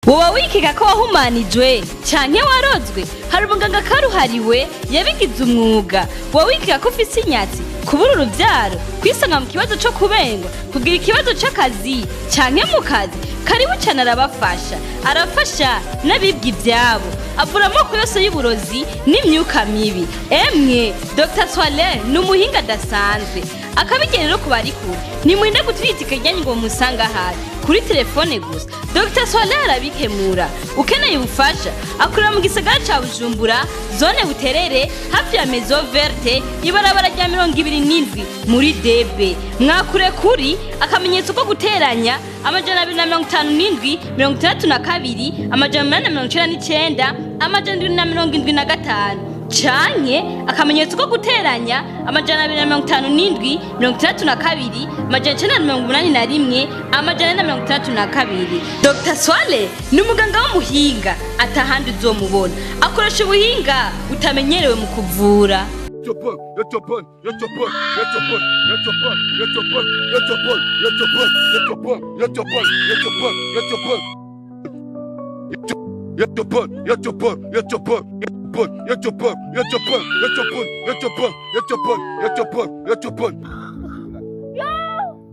Woba wikeka ko wahumanijwe canke warozwe? Hari umuganga karuhariwe yabigize umwuga. Woba wikeka ko ufise inyatsi, kubura uruvyaro, kwisanga mu kibazo co kubengwa, kugira ikibazo c'akazi canke mu kazi? Karibu cane, arabafasha. Arafasha n'abibwa ivyabo, avura amoko yose y'uburozi n'imyuka mibi. Emwe, Dr Swale ni umuhinga adasanzwe. Akabigene rero ku bari kure, nimurinde gutiritika iryanyu ngo mumusanga ahari. Kuri telefone gusa Dr Swale arabikemura. Ukeneye ubufasha, akorera mu gisagara ca Bujumbura, zone Buterere, hafi ya Maison Verte, ibarabara rya 27 muri debe. Mwakure kuri akamenyetso ko guteranya 257 62 899 775, canke akamenyetso ko guteranya 257 62 981 462. Dr Swale ni umuganga w'umuhinga, atahandi uzomubona. Akoresha ubuhinga butamenyerewe mu kuvura.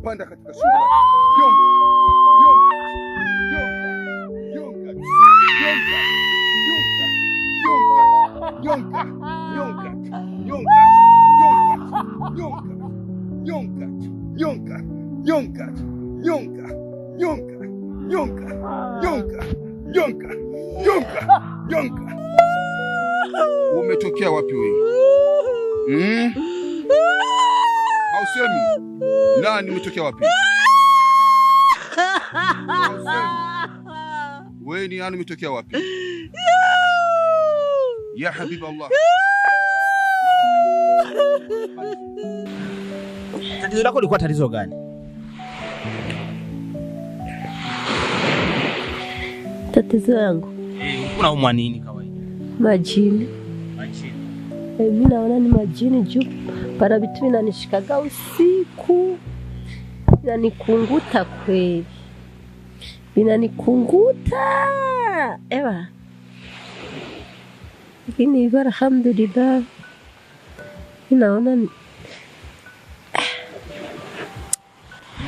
Panda katika shingo lake. Nyonga, nyonga, nyonga, nyonga, nyonga, nyonga, nyonga, nyonga, nyonga, nyonga, nyonga, nyonga, nyonga, nyonga, nyonga, nyonga, nyonga, nyonga. Umetokea wapi wewe? Mm? Hausemi? Nani, umetokea wapi? Hausemi? Wewe ni nani, umetokea wapi? Ya Habib Allah. Tatizo lako lilikuwa tatizo gani? Tatizo yangu Eh, unaumwa nini kawaida? Majini. Majini. Mi naona ni majini juu para vitu vinanishikaga usiku, vinanikunguta kweli, vinanikunguta ewa, lakini hivyo alhamdulillah, mi naona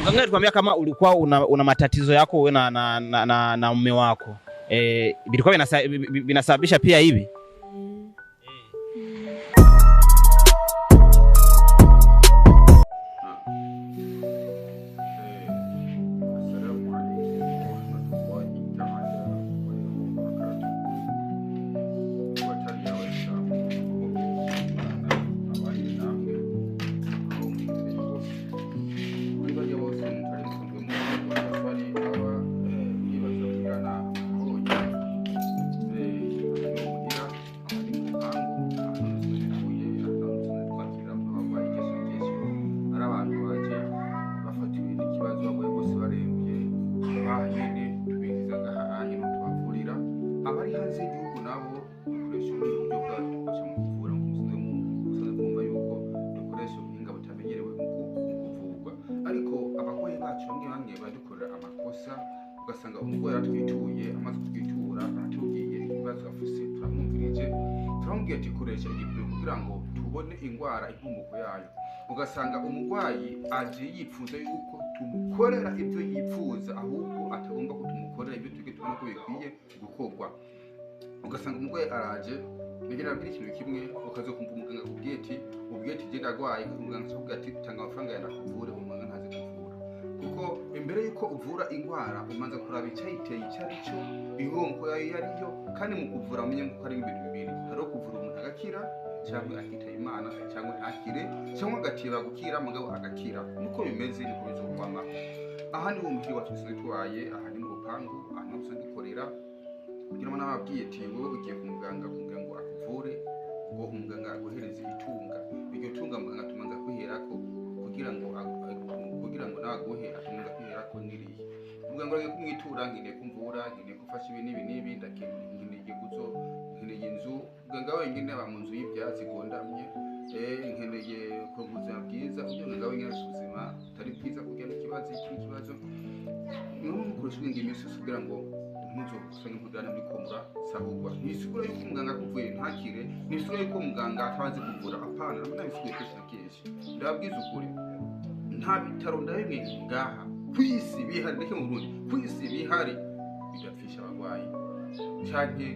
Mganga alituambia kama ulikuwa una matatizo yako wewe na mume wako. Vilikuwa vinasababisha pia hivi? Assalamu alaikum warahmatullahi ta'ala wabarakatuh. Watali Waislamu, Imana abanye namwe aho mwibereye hose. Muri barya bose mutari musanzwe muzi amatafari aba mwibaza kugana abonye muhira ari mu rupangu ahantu dutuye, ahantu dusanzwe twakirira abarwayi kenshi na kenshi ari abantu baje bafatiwe n'ikibazo, bagoye bose, barembye. Aha nyene tubinjiza ngaha anye niho tubavurira. Abari hanze y'igihugu nabo dukoresha ubundi buryo bwacu dukoresha mu kuvura, nk'uko musanzwe mwumva yuko dukoresha ubuhinga butamenyerewe mu kuvurwa. Ariko abarwayi bacu bamwe bamwe badukorera amakosa, ugasanga umurwayi aratwituye, amaze kutwitura aratubwiye ibibazo afise, turamwumvirije, turamubwiye ati koresha igipimo kugira ngo tubone ingwara inkomoko yayo. Ugasanga umurwayi aje yipfuza yuko tumukorera ibyo yipfuza, ahubwo atagomba ko tumukorera ibyo twebwe tubona ko bikwiye gukorwa. Ugasanga umurwayi araje, nigera nabwira ikintu kimwe, ukaza kumva umuganga akubwiye ati ubwiye ati genda arwaye, umuganga akakubwira ati tanga amafaranga yawe ndakuvure. Umuganga ntazi kuvura, kuko imbere yuko uvura ingwara umanza kuraba icyayiteye icyo ari cyo, inkomoko yayo iyo ari yo. Kandi mu kuvura umenye ko ari ibintu bibiri: hari kuvura umuntu agakira, cyangwa akitaba Imana, cyangwa ntakire, cyangwa agatiba gukira mugabo agakira. Niko bimeze, niko bizokwamaho. Aha ni muhira wacu dusanzwe tubaye, aha ni mu rupangu, aha niho dusanzwe dukorera. Kugira ngo nababwiye ati wowe ugiye ku muganga kugira ngo akuvure, ngo umuganga aguhereze itunga, iryo tunga muganga tumanza kwiherako kugira ngo nawe aguhe, atumanza kwiherako n'iriya. Muganga uragiye kumwitura: nkeneye kumvura, nkeneye gufasha ibi n'ibi n'ibi, nkeneye guzo, nkeneye inzu. Muganga wenyine aba mu nzu y'ibyatsi igondamye. Nkeneye kuronka ubuzima bwiza. Uburyo muganga wenyine afite ubuzima butari bwiza, kugira n'ikibazo iki n'ikibazo, niho mukoresha ubwenge iminsi yose kugira ngo Ntuzokusanye kugana muri komura sahugwa. Ntibisigura yuko umuganga akuvuye ntakire, ntibisigura yuko umuganga atabazi kuvura. Apana, nabwo nabisiguye kenshi na kenshi. Ndababwiza ukuri, nta bitaro na bimwe ngaha kw'isi bihari, ndeke mu Burundi, kw'isi bihari bidapfisha abarwayi canke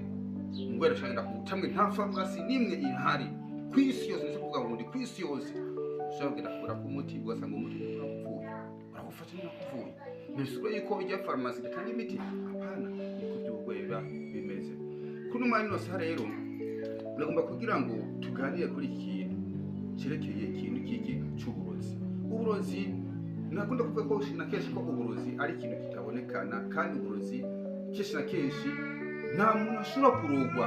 ingwara canke ndakutamwe. Nta farumasi n'imwe ihari kw'isi yose, ndetse kuvuga Burundi, kw'isi yose ushobora kugenda kugura k'umuti ugasanga umuti urakupfuye, urakufasha nyine akuvuye. Ntibisigura yuko ijya farumasi idatanga imiti, apana. Niko by'uburwayi biba bimeze. Kuri umwanya wose rero uragomba kugira ngo tuganire kuri iki kintu cyerekeye ikintu kiki c'uburozi. Uburozi, nakunda kuvuga ko na kenshi ko uburozi ari ikintu kitabonekana, kandi uburozi kenshi na kenshi nta muntu ashobora kurogwa.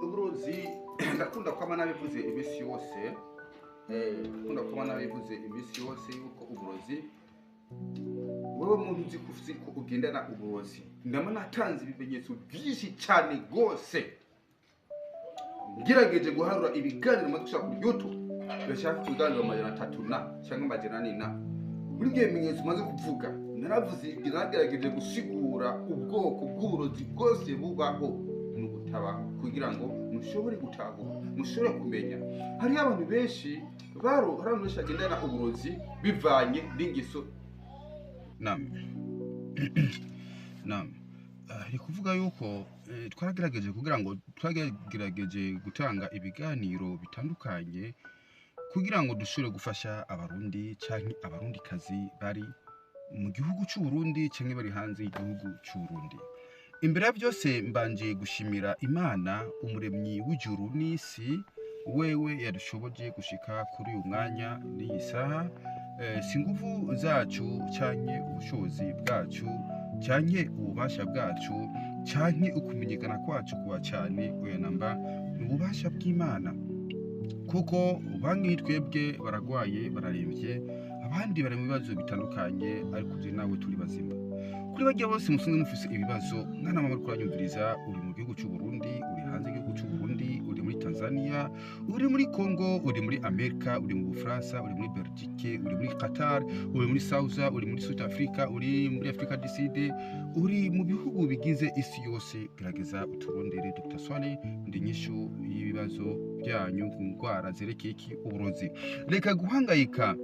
Uburozi, ndakunda kwama nabivuze iminsi yose, ndakunda kwama nabivuze iminsi yose yuko uburozi, wewe muntu uzi ko uzi ko ugendana uburozi, ndama natanze ibimenyetso byinshi cyane rwose. Ngerageje guharura ibiganiro maze gushaka kuri YouTube, birashaka ibiganiro 300 na cyangwa 400 na muri ibyo bimenyetso maze kuvuga. Naravuze, nagerageje gusigura ubwoko bw'uburozi bwose bubaho n'ubutabaho kugira ngo mushobore gutahura, mushobore kumenya. Hariho abantu benshi baro, hari abantu benshi bagendana uburozi bivanye n'ingeso. Naam. Ni kuvuga yuko twaragerageje kugira ngo twagerageje gutanga ibiganiro bitandukanye kugira ngo dushobore gufasha Abarundi canke Abarundikazi bari mu gihugu c'u Burundi canke bari hanze y'igihugu c'u Burundi. Imbere ya byose mbanje gushimira Imana, umuremyi w'ijuru n'isi, wewe yadushoboje gushika kuri uyu mwanya n'iyi saha. Si nguvu zacu canke ubushobozi bwacu canke ububasha bwacu canke ukumenyekana kwacu kuba cyane, oya namba, ni ububasha bw'Imana, kuko bamwe twebwe baragwaye, bararembye, abandi bari mu bibazo bitandukanye, ariko je nawe turi bazima. Kuri bajya bose musanzwe mufise ibibazo, mwana mama uriko uranyumviriza, uri mu gihugu c'u Burundi, uri hanze y'igihugu c'u Burundi, uri muri Tanzania, uri muri Congo, uri muri Amerika, uri mu Bufaransa, uri muri Belgique, uri muri Qatar, uri muri South, uri muri South Africa, uri muri Africa du Sud, uri mu bihugu bigize isi yose, gerageza uturondere. Dr Swale ndi inyishu y'ibibazo byanyu ku ndwara zerekeye iki? Uburozi. Reka guhangayika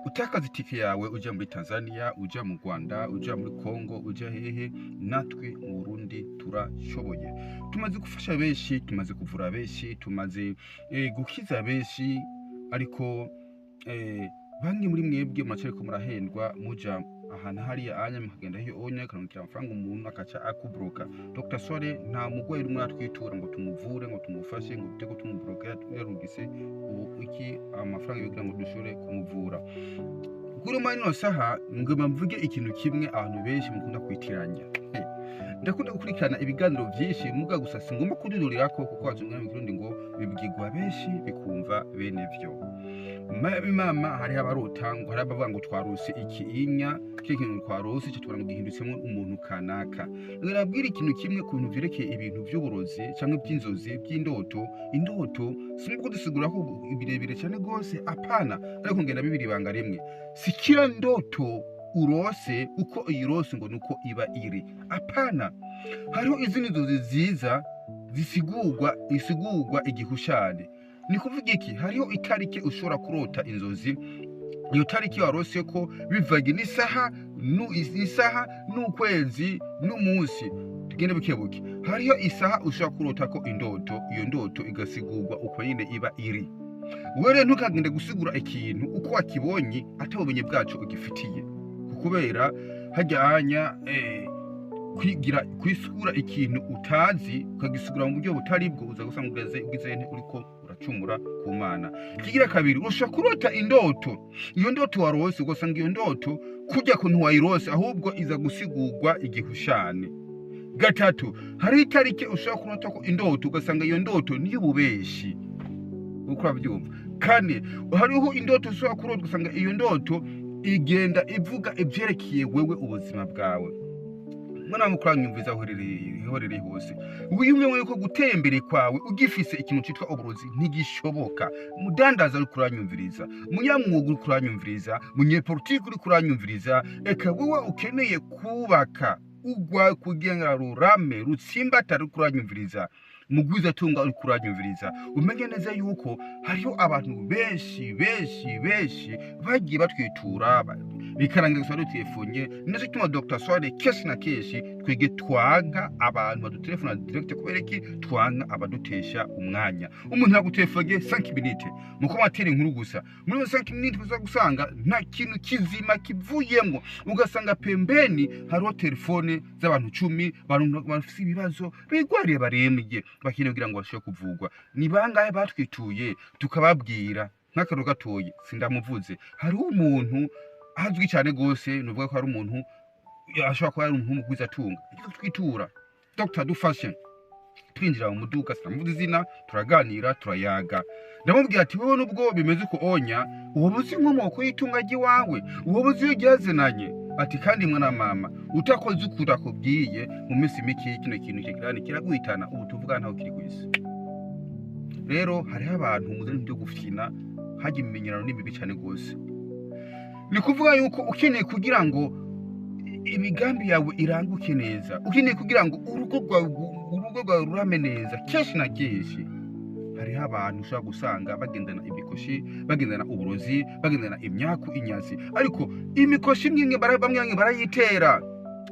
utakaza itike yawe uja muri Tanzania, uja mu Rwanda, uja muri Congo, uja hehe. Natwe mu Burundi turashoboye. Tumaze gufasha benshi, tumaze kuvura benshi, tumaze gukiza benshi, ariko bamwe muri mwebwe muracariko murahendwa, muja ahantu hariya anya mukagenda hiyo onya karungikira amafaranga umuntu akaca akubroka. Dr Swale nta mugwayi rumwe atwitura ngo tumuvure, ngo tumufashe, ngo tuteko tumubroka yarungise ubu iki amafaranga kugira ngo dushobore kumuvura. Kuri ino saha ngoma mvuge ikintu kimwe abantu benshi mukunda kwitiranya. Ndakunda gukurikirana ibiganiro byinshi, muga gusa singomba kududurirako kuko wazungu mu Kirundi ngo bibwirwa benshi bikumva bene vyo. Mama, hariho abarota ngo, hari abavuga ngo twarose iki inya, kile kintu twarose cyo tubona ngo gihindutsemwo umuntu kanaka. Nabwira ikintu kimwe ku bintu vyerekeye ibintu by'uburozi cyangwa by'inzozi, by'indoto. Indoto sinubwo dusigura ko birebire cyane gose, apana, ariko ngenda bibiri ibanga rimwe. Si kila ndoto urose uko uyirose ngo nuko iba iri, apana. Hariho izindi nzozi ziza zisigurwa, isigurwa igihushane. Ni kuvuga iki? Hariho itariki ushobora kurota inzozi, iyo tariki warose ko bivanye n'isaha isaha n'ukwezi n'umunsi. Tugende buke buke. Hariho isaha ushobora kurota ko indoto, iyo ndoto igasigurwa uko nyine iba iri. Wewe rero ntukagende gusigura ikintu uko wakibonye atabumenyi bwacu ugifitiye, kubera hajyanya kwigira kwisigura ikintu utazi ukagisigura mu buryo butari bwo, uza gusanga ugeze ugize nte uriko uracumura ku Mana. Kigira kabiri, ushobora kurota indoto, iyo ndoto warose ugasanga iyo ndoto kujya kuntu wayirose ahubwo iza gusigurwa igihushane. Gatatu, hari itariki ushobora kurota ko indoto ugasanga iyo ndoto ni ububeshi, uko urabyumva. Kane, hariho indoto ushobora kurota ugasanga iyo ndoto igenda ivuga ibyerekeye wewe ubuzima bwawe. Mwana mukuranyumviza aho uherereye hose, wiyumve yuko gutera imbere kwawe ugifise ikintu citwa uburozi ntigishoboka. Mudandaza uri kuranyumviriza, munyamwuga uri kuranyumviriza, munyepolitiki uri kuranyumviriza, eka wowe ukeneye kubaka ugwa kugira rurame rutsimbatara uri kuranyumviriza, mugwizatunga uri kuranyumviriza, umenye neza yuko hariho abantu benshi benshi benshi bagiye batwitura bikarangira gusa dutelefone. Nicyo gituma Dr Swale kenshi na kenshi twige twanka abantu badutelefona direct. Kubera iki? Twanka abadutesha umwanya. Umuntu yagutelefone 5 minutes muko matera inkuru gusa, muri iyo 5 minutes uza gusanga nta kintu kizima kivuyemo, ugasanga pembeni hariho telefone z'abantu 10 bafise ibibazo bigwariye barembye bakeneye kugira ngo bashobore kuvugwa. Ni bangahe batwituye tukababwira? Nk'akaroro gatoye, sindamuvuze, hariho umuntu azwi cyane gose, nuvuga ko hari umuntu ashobora kuba ari umuntu w'umugwizatunga twitura, Dr dufashe. Twinjira mu muduga, sinamuvuze izina, turaganira, turayaga, ndamubwira ati wowe nubwo bimeze uko onya, uwo uzi inkomoko y'itunga ry'iwawe, uwo uzi iyo ryazenanye. Ati kandi mwana mama, utakoze uko utakubwiye, mu minsi mike kino kintu kigirana kiraguhitana. Ubu tuvuga ntaho kiri ku isi. Rero hariho abantu muzana ibyo gufyina, hajya imimenyerano ni mibi cyane rwose. Ni kuvuga yuko ukeneye kugira ngo imigambi yawe iranguke neza, ukeneye kugira ngo urugo rwawe rurame neza, kenshi na kenshi hariho abantu ushobora gusanga bagendana imikoshi, bagendana uburozi, bagendana imyaku, inyazi. Ariko imikoshi imwe bamwe barayitera.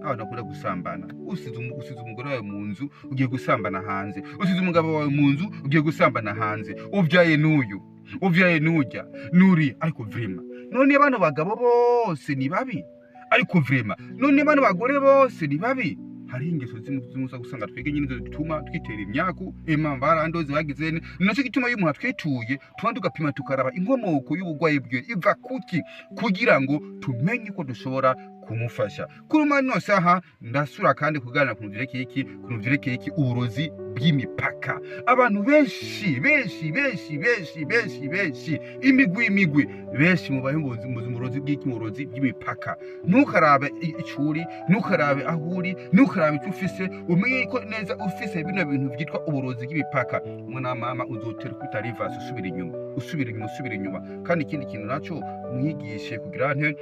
Abantu bakunda gusambana, usize umugore wawe mu nzu ugiye gusambana hanze, usize umugabo wawe mu nzu ugiye gusambana hanze, ubyaye n'uyu, ubyaye n'ujya nuri. Ariko vrema none bano bagabo bose ni babi? Ariko vrema none bano bagore bose ni babi? Hari ingeso zimwe gusanga twege nyine zituma twitera imyaku, ema barandoze bagize. Ni nacyo gituma iyo umuntu atwituye tuba tugapima tukaraba inkomoko y'ubugwayi bwe iva kuki, kugira ngo tumenye ko dushobora kumufasha. Kuri mano saha ndasura kandi kuganira ku vyerekeye iki, ku vyerekeye iki, uburozi bw'imipaka. Abantu benshi benshi benshi benshi benshi benshi, imigwi benshi mu bahimbuzi mu burozi bw'iki, mu burozi bw'imipaka. Ntukarabe icuri, ntukarabe aho uri, ntukarabe icyo ufise, umenye ko neza ufise bino bintu vyitwa uburozi bw'imipaka. Mwana mama, uzotera kwita rivasi, usubira inyuma, usubira inyuma, usubira inyuma. Kandi ikindi kintu naco mwigishe kugira nte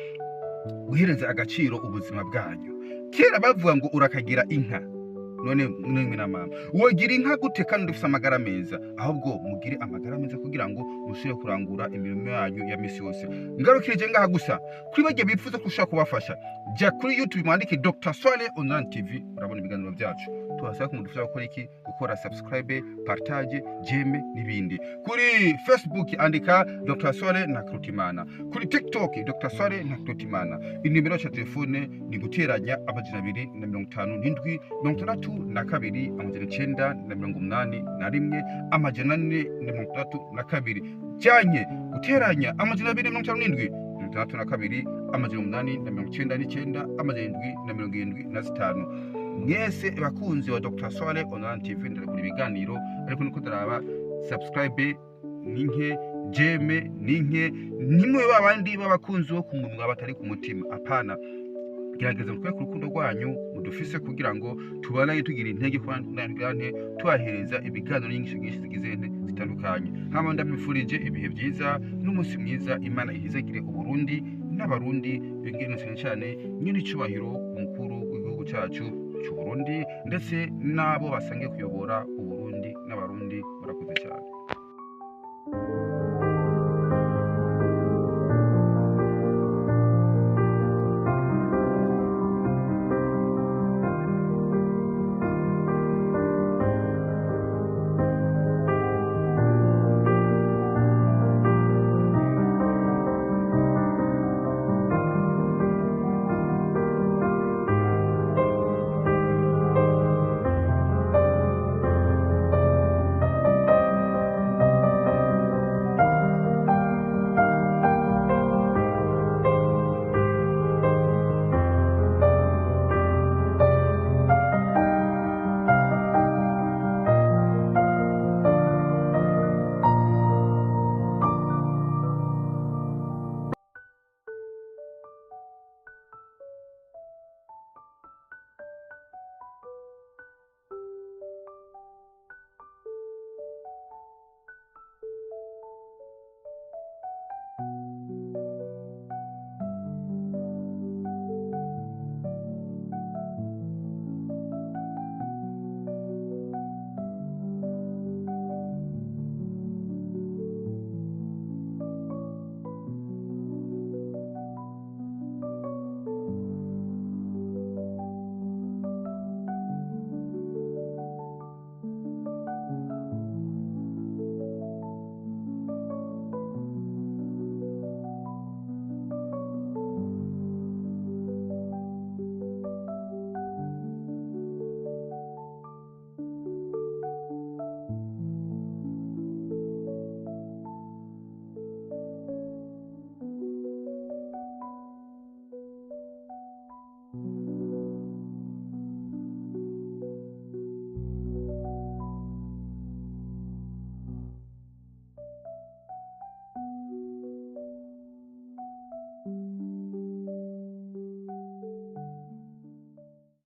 guhereza agaciro ubuzima bwanyu. Kera bavuga ngo urakagira inka, none mwe na mama wogira inka gute kandi ufise amagara meza? Ahubwo mugire amagara meza kugira ngo mushobore kurangura imirimo yanyu ya misi yose. Ngarukirije ngaha gusa. Kuri bagiye bifuza ko ushobora kubafasha, jya kuri YouTube mwandike Dr Swale Online TV, murabona ibiganiro byacu. Tubasaba ko mudufasha gukora iki? Gukora subscribe, partage, j'aime n'ibindi. Kuri Facebook andika Dr Swale na Krutimana, kuri TikTok Dr Swale na Krutimana. Inimero ya telefone ni guteranya 257 62 981 462, canke guteranya 257 62 899 775. Mwese bakunzi wa Dr Swale Online TV, ndarekura ibiganiro, ariko niko ndaraba subscribe ninke, j'aime ninke, nimwe babandi b'abakunzi bo ku munwa batari ku mutima. Apana, gerageza mutwereke urukundo rwanyu mudufise kugira ngo tubanaye tugira intege kubandane tubahereza ibiganiro nyinshi nyinshi zigize zitandukanye. Hama ndabifurije ibihe byiza n'umunsi mwiza. Imana ihizagire Uburundi n'Abarundi, bingene cyane cyane nyine icubahiro umukuru w'igihugu cyacu cy'u Burundi, ndetse n'abo basangiye kuyobora Uburundi n'Abarundi. Murakoze cyane.